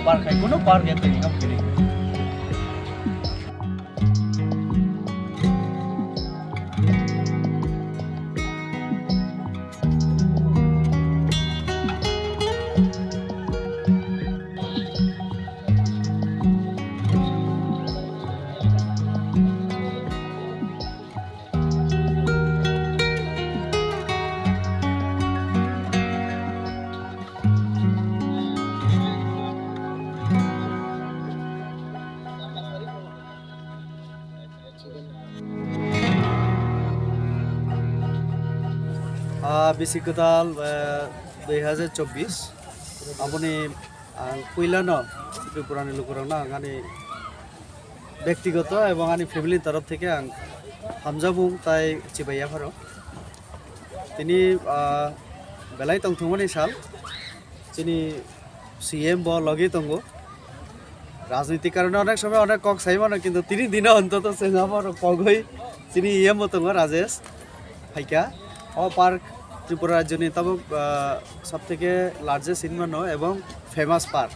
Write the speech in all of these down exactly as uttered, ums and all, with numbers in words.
Park hai, kuno park ya tini kam kiri. Ah, bisi kwtal, eh, dui hajar chobbish. Aboni ang puilano Tripurani lukurokno ang ani bektigoto ebong ani family ni torof theke ang hamjabung tai chibai yapharo. Tini, ah, belai tongthokmani sal, chini C M bo logi tongo. Rajnitik karone onek somoy onek kok sai mano, kintu tini dino ontoto chwng abo kogwi chini E M bo tongo, Rajesh phaikha. O park Tripura rajyoni tabuk, ah, sob theke largest hinwi mano ebong famous park.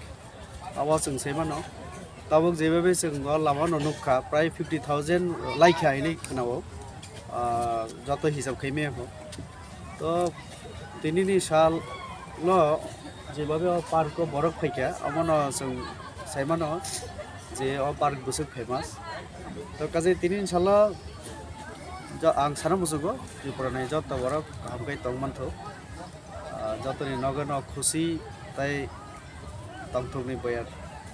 Abo chwng sai mano. Tabuk jebebe chwng o lama no nukha, prai fifty thousand laikha hinwi khwnao. Ah, joto hisab khai maya kho. To, tinini sal lo jebebe o park o borok phaikha, omono chwng sai mano je o park bwswk famous. To, kaje tinini salo jo-, ang sana muchungo Tripura ni joto borok kaham khai tong mantho. Ah, jotoni nogo no khusi tai tongthokni boyar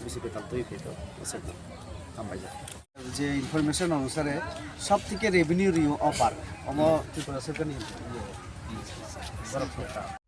bisi betal twi phaito. Aswk hambai jak. Je information onusare sob theke revenue rio o park. Omo Tripura sorkar ni borok sorkar.